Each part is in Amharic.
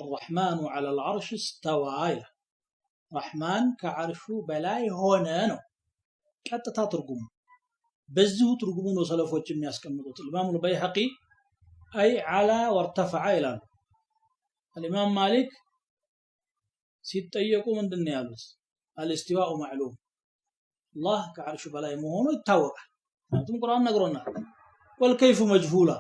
الرحمن على العرش استوى ይላል። ረሕማን ከዓርሹ በላይ ሆነ ነው ቀጥታ ትርጉሙ። በዚሁ ትርጉሙ ነው ሰለፎች የሚያስቀምጡት። ኢማሙ አልበይሐቂ أي علا وارتفع ይላሉ። አልኢማም ማሊክ ሲጠየቁ ምንድን ነው ያሉት? الاستواء معلوم፣ አላህ ከዓርሹ በላይ መሆኑ ይታወቃል። ምክንያቱም ቁርአን ነግሮናል። والكيف مجهول፣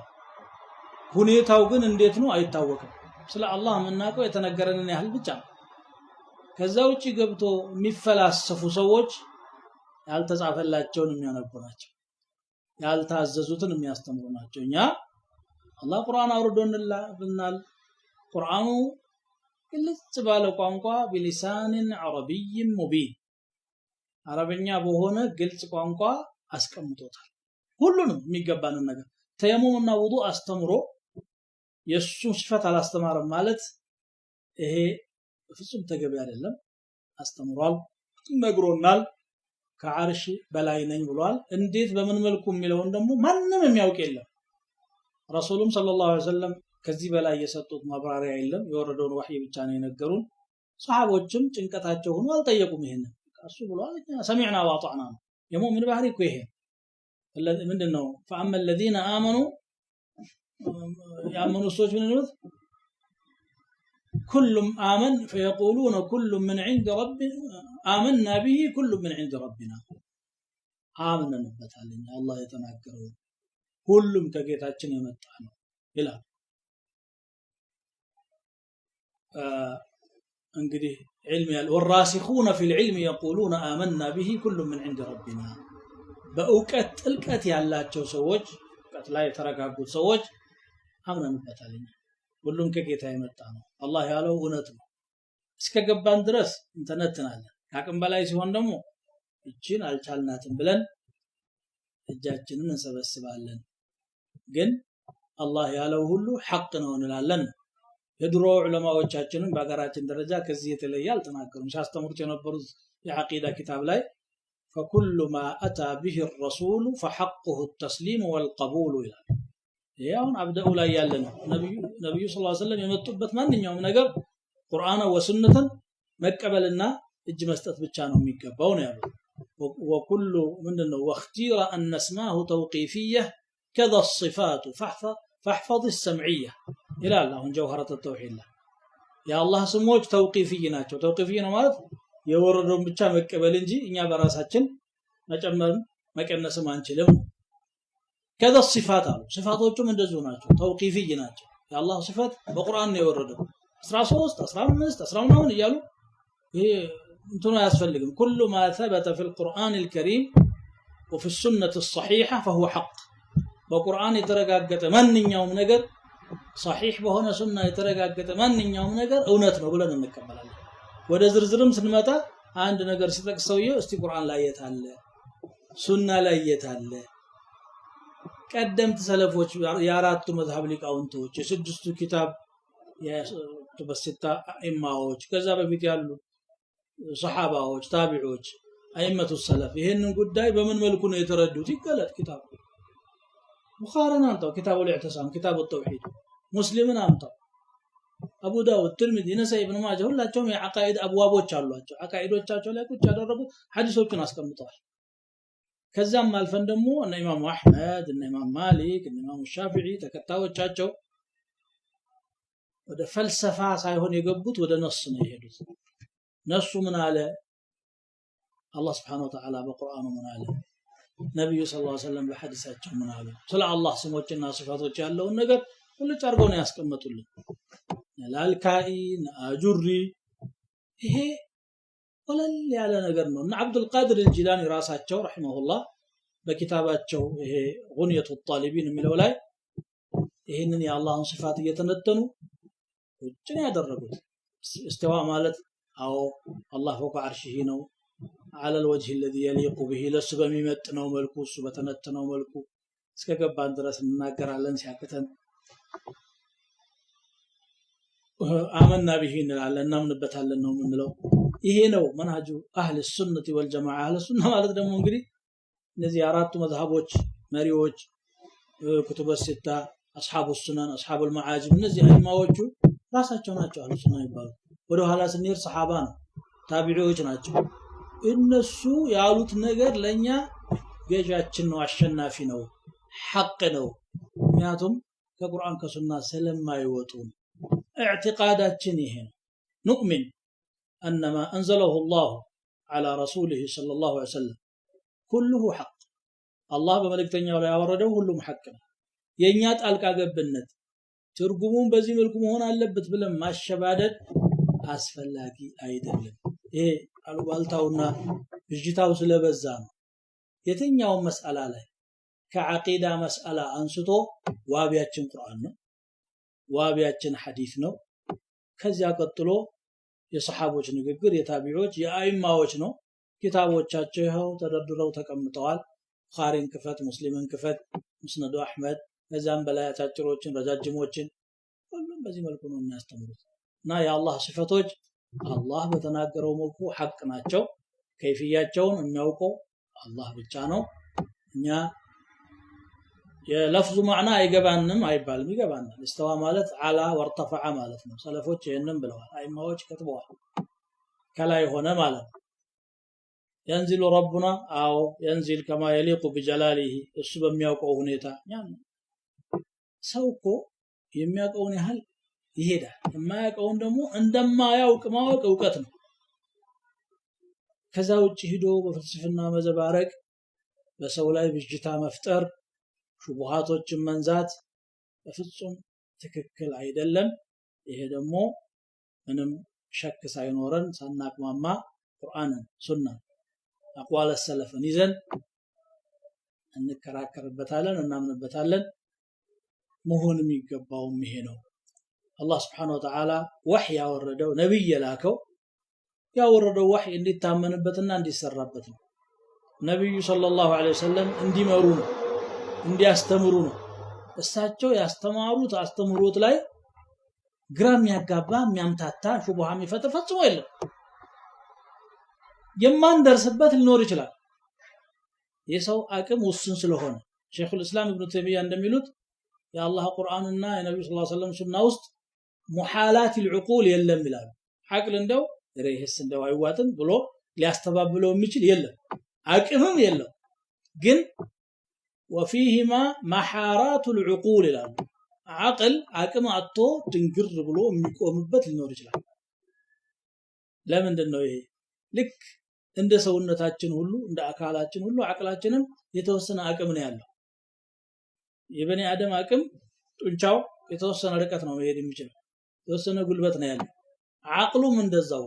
ሁኔታው ግን እንዴት ነው አይታወቅም። ስለ አላህ የምናውቀው የተነገረንን ያህል ብቻ ነው። ከዛ ውጪ ገብቶ የሚፈላሰፉ ሰዎች ያልተጻፈላቸውን የሚያነቡ ናቸው፣ ያልታዘዙትን የሚያስተምሩ ናቸው። እኛ አላህ ቁርአን አውርዶልናል። ቁርአኑ ግልጽ ባለ ቋንቋ بلسان عربي مبين፣ አረበኛ በሆነ ግልጽ ቋንቋ አስቀምጦታል። ሁሉንም የሚገባንን ነገር ተየሙምና ውዱእ አስተምሮ የእሱን ሲፈት አላስተማረም ማለት ይሄ ፍጹም ተገቢ አይደለም። አስተምሯል፣ ነግሮናል። ከዓርሽ በላይ ነኝ ብሏል። እንዴት በምን መልኩ የሚለውን ደግሞ ማንም የሚያውቅ የለም። ረሱሉም صلى الله عليه وسلم ከዚህ በላይ የሰጡት ማብራሪያ የለም። የወረደውን ወህይ ብቻ ነው የነገሩን። ሰሃቦችም ጭንቀታቸው ሆኖ አልጠየቁም። ይሄንን እሱ ብሏል፣ سمعنا وأطعنا ነው። የሙእሚን ባህሪ እኮ ይሄ ምንድን ነው? فأما الذين آمنوا፣ ያመኑ ሰዎች ምን ነው? كل آمن فيقولون كل من عند رب آمنا به كل من عند ربنا፣ አምነንበታል እኛ አላህ የተናገረው ሁሉም ከጌታችን የመጣ ነው ይላል። እንግዲህ ዒልም ያለ والراسخون في العلم يقولون آمنا به كل من عند ربنا፣ በእውቀት ጥልቀት ያላቸው ሰዎች፣ እውቀት ላይ የተረጋጉት ሰዎች አምነንበታል እኛ ሁሉም ከጌታ የመጣ ነው፣ አላህ ያለው እውነት ነው። እስከገባን ድረስ እንተነትናለን። ከአቅም በላይ ሲሆን ደግሞ እችን አልቻልናትም ብለን እጃችንን እንሰበስባለን። ግን አላህ ያለው ሁሉ ሐቅ ነው እንላለን። የድሮ ዑለማዎቻችንም በሀገራችን ደረጃ ከዚህ የተለየ አልተናገሩም። ሲያስተምሩት የነበሩት የዓቂዳ ኪታብ ላይ فكل ما أتى به الرسول فحقه التسليم والقبول ይላል። ይሄ አሁን አብደኡ ላይ ያለ ነው። ነብዩ صلى الله عليه وسلم የመጡበት ማንኛውም ነገር ቁርአን ወሱነትን መቀበልና እጅ መስጠት ብቻ ነው የሚገባው ነው ያሉት። وكل ምንድነው واختير أن اسماه توقيفية كذا الصفات فاحفظ السمعية ይላል። አሁን ጀውሀረተ ተውሂድ ላይ የአላህ ስሞች ተውቂፍይ ናቸው። ተውቂፍይ ነው ማለት የወረደውን ብቻ መቀበል እንጂ እኛ በራሳችን መጨመርም መቀነስም አንችልም። ከዛ ሲፋት አሉ። ሲፋቶቹም እንደዚሁ ናቸው፣ ተውቂፍይ ናቸው። የአላህ ሲፋት በቁርአን ነው የወረደው። 13 15 10 ምናምን እያሉ ይሄ እንትኑ አያስፈልግም። ኩሉ ማ ثبت في القرآن الكريم وفي السنة الصحيحة فهو حق። በቁርአን የተረጋገጠ ማንኛውም ነገር፣ ሰሒህ በሆነ ሱና የተረጋገጠ ማንኛውም ነገር እውነት ነው ብለን እንቀበላለን። ወደ ዝርዝርም ስንመጣ አንድ ነገር ሲጠቅስ ሰውየው እስቲ ቁርአን ላይ የት አለ? ሱና ላይ የት አለ? ቀደምት ሰለፎች፣ የአራቱ መዝሀብ ሊቃውንቶች፣ የስድስቱ ኪታብ የኩቱበ ሲታ አኢማዎች፣ ከዛ በፊት ያሉ ሰሓባዎች፣ ታቢዖች፣ أئمة السلف ይህንን ጉዳይ በምን መልኩ ነው የተረዱት? ይገለጥ ኪታቡ። ቡኻሪን አምጣው፣ كتاب الاعتصام፣ كتاب التوحيد፣ ሙስሊምን አምጣው፣ አቡ ዳውድ፣ ትርሚዚ፣ ነሳኢ፣ ኢብኑ ማጃ ሁላቸውም የዓቃኢድ አብዋቦች አሏቸው። ዓቃኢዶቻቸው ላይ ቁጭ ያደረጉት ሐዲሶችን አስቀምጠዋል። ከዛም አልፈን ደግሞ እነ ኢማሙ አሕመድ፣ እነ ኢማም ማሊክ፣ እነ ኢማሙ ሻፊዒ ተከታዮቻቸው ወደ ፈልሰፋ ሳይሆን የገቡት ወደ ነስ ነው የሄዱት። ነሱ ምን አለ? አላህ سبحانه وتعالى በቁርአኑ ምን አለ? ነቢዩ صلى الله عليه وسلم በሐዲሳቸው ምን አሉ? ስለ አላህ ስሞችና ሲፋቶች ያለውን ነገር ቁልጭ አድርገው ነው ያስቀመጡልን። ላልካኢ፣ አጁሪ ይሄ ወለል ያለ ነገር ነው። እና አብዱል ቃድር አልጂላኒ ራሳቸው رحمه الله በኪታባቸው ይሄ ጉንየቱ ጣሊቢን የሚለው ላይ ይህንን የአላህን ሲፋት እየተነተኑ ቁጭ ነው ያደረጉት። እስትዋ ማለት አዎ አላህ فوق عرشه ነው፣ على الوجه الذي يليق به፣ ለሱ በሚመጥነው መልኩ እሱ በተነተነው መልኩ እስከገባን ድረስ እንናገራለን። ሲያቅተን آمنا به እንላለን፣ እናምንበታለን ነው የምንለው። ይሄ ነው منهج أهل السنة والجماعة። አህል ሱና ማለት ደግሞ እንግዲህ እነዚህ የአራቱ መዝሀቦች መሪዎች፣ كتب الستة፣ أصحاب السنن፣ أصحاب المعاجم እነዚህ አይማዎቹ ራሳቸው ናቸው አህሉ ሱና የሚባሉት። ወደ ኋላ ስንሄድ ሰሃባ ነው፣ ታቢዒዎች ናቸው። እነሱ ያሉት ነገር ለኛ ገዣችን ነው፣ አሸናፊ ነው፣ ሐቅ ነው። ምክንያቱም ከቁርአን ከሱና ስለማይወጡ اعتقاداتችን ይሄ ነው። نؤمن أن ما أنزله الله على رسوله صلى الله عليه وسلم كله حق። አላህ በመልእክተኛው ላይ ያወረደው ሁሉም ሐቅ ነው። የኛ ጣልቃ ገብነት ትርጉሙን በዚህ መልኩ መሆን አለበት ብለን ማሸባደድ አስፈላጊ አይደለም። ይሄ አሉባልታውና ብዥታው ስለበዛ ነው። የትኛውን መስአላ ላይ ከዓቂዳ መስአላ አንስቶ ዋቢያችን ቁርአን ነው፣ ዋቢያችን ሐዲስ ነው። ከዚያ ቀጥሎ የሰሃቦች ንግግር፣ የታቢዖች፣ የአኢማዎች ነው። ኪታቦቻቸው ይኸው ተደርድረው ተቀምጠዋል። ቡኻሪን ክፈት፣ ሙስሊምን ክፈት፣ ሙስነዱ አሕመድ፣ ከዛም በላይ አጫጭሮችን፣ ረጃጅሞችን ሁሉም በዚህ መልኩ ነው የሚያስተምሩት። እና የአላህ ሲፈቶች አላህ በተናገረው መልኩ ሐቅ ናቸው። ከይፍያቸውን የሚያውቀው አላህ ብቻ ነው። እኛ የለፍዙ ማዕና አይገባንም አይባልም፣ ይገባናል። እስተዋ ማለት አላ ወርተፈዐ ማለት ነው። ሰለፎች ይህንን ብለዋል፣ አይማዎች ከትበዋል። ከላይ ሆነ ማለት ነው። ينزل ربنا፣ አዎ ينزل كما يليق بجلاله፣ እሱ በሚያውቀው ሁኔታ። ሰው እኮ የሚያውቀውን ያህል ይሄዳል፣ የማያውቀውን ደግሞ እንደማያውቅ ማወቅ እውቀት ነው። ከዛ ውጭ ሂዶ በፍልስፍና መዘባረቅ፣ በሰው ላይ ብዥታ መፍጠር፣ ሹቡሃቶችን መንዛት በፍጹም ትክክል አይደለም። ይሄ ደግሞ ምንም ሸክ ሳይኖረን ሳናቅማማ ቁርአንን፣ ሱናን፣ አቅዋለ ሰለፍን ይዘን እንከራከርበታለን፣ እናምንበታለን። መሆን የሚገባውም ይሄ ነው። አላህ ስብሓነሁ ወተዓላ ወሕይ ያወረደው፣ ነቢይ የላከው፣ ያወረደው ወሕይ እንዲታመንበትና እንዲሰራበት ነው። ነቢዩ ሰለላሁ ዐለይሂ ወሰለም እንዲመሩ ነው፣ እንዲያስተምሩ ነው። እሳቸው ያስተማሩት አስተምሮት ላይ ግራ የሚያጋባ፣ የሚያምታታ፣ ሹቡሃ የሚፈጥር ፈጽሞ የለም። የማንደርስበት ሊኖር ይችላል። የሰው አቅም ውስን ስለሆነ ሸይኹል እስላም ኢብኑ ተይሚያ እንደሚሉት የአላህ ቁርአንና የነቢዩ ሰለላሁ ዐለይሂ ወሰለም ሱና ውስጥ ሙሐላት العقول የለም ይላሉ። አቅል እንደው ይሄስ እንደው አይዋጥም ብሎ ሊያስተባብለው የሚችል የለም፣ አቅምም የለው። ግን وفيهما محارات العقول ይላሉ። አቅል አቅም አጥቶ ድንግር ብሎ የሚቆምበት ሊኖር ይችላል። ለምንድን ነው ይሄ? ልክ እንደ ሰውነታችን ሁሉ፣ እንደ አካላችን ሁሉ አቅላችንም የተወሰነ አቅም ነው ያለው። የበኒ አደም አቅም ጡንቻው የተወሰነ ርቀት ነው መሄድ የሚችለው፣ የተወሰነ ጉልበት ነው ያለው። አቅሉም እንደዛው፣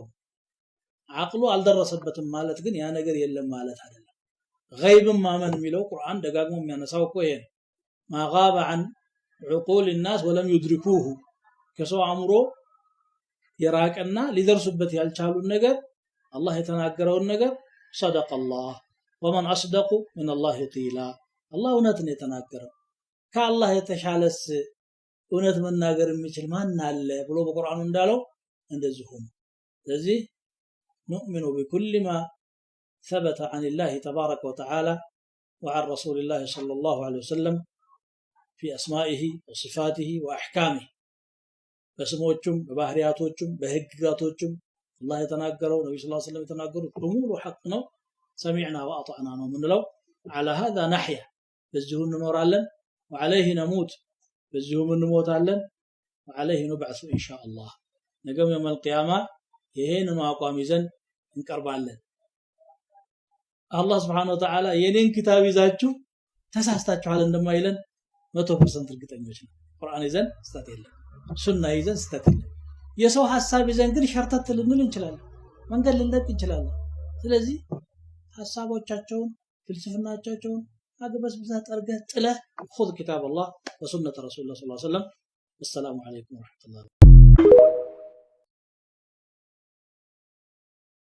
አቅሉ አልደረሰበትም ማለት ግን ያ ነገር የለም ማለት አይደለም። ገይብን ማመን የሚለው ቁርአን ደጋግሞ የሚያነሳው እኮ ይሄ ነው። ما غاب عن عقول الناس ولم يدركوه፣ ከሰው አእምሮ የራቀና ሊደርሱበት ያልቻሉን ነገር፣ አላህ የተናገረውን ነገር صدق الله ومن أصدق من الله قيلا፣ አላህ እውነትን የተናገረው፣ ከአላህ የተሻለስ እውነት መናገር የሚችል ማን አለ ብሎ በቁርአኑ እንዳለው እንደዚሁ ነው። ስለዚህ نؤمن بكل ما ثبت عن الله تبارك وتعالى وعن رسول الله صلى الله عليه وسلم في أسمائه وصفاته وأحكامه። በስሞቹም፣ በባህሪያቶቹም፣ በህግጋቶቹም አላህ የተናገረው፣ ነቢ ስ ሰለም የተናገሩት በሙሉ ሐቅ ነው። سمعنا وأطعنا ነው የምንለው። على هذا نحيا፣ በዚሁ እንኖራለን። وعليه نموت፣ በዚሁም እንሞታለን። وعليه نبعث إن شاء الله፣ ነገም يوم القيامة ይሄንኑ አቋም ይዘን እንቀርባለን። አላህ ስብሓነሁ ወተዓላ የኔን ኪታብ ይዛችሁ ተሳስታችኋል እንደማይለን 100% እርግጠኞች ነው። ቁርአን ይዘን ስህተት የለም፣ ሱና ይዘን ስህተት የለም። የሰው ሐሳብ ይዘን ግን ሸርተት ልንል እንችላለን፣ መንገድ ልንለቅ እንችላለን። ስለዚህ ሐሳቦቻቸውን፣ ፍልስፍናቸውን አግበስብሰህ ጠርገህ ጥለህ خذ كتاب الله وسنة رسول الله صلى الله عليه وسلم። السلام عليكم ورحمة الله።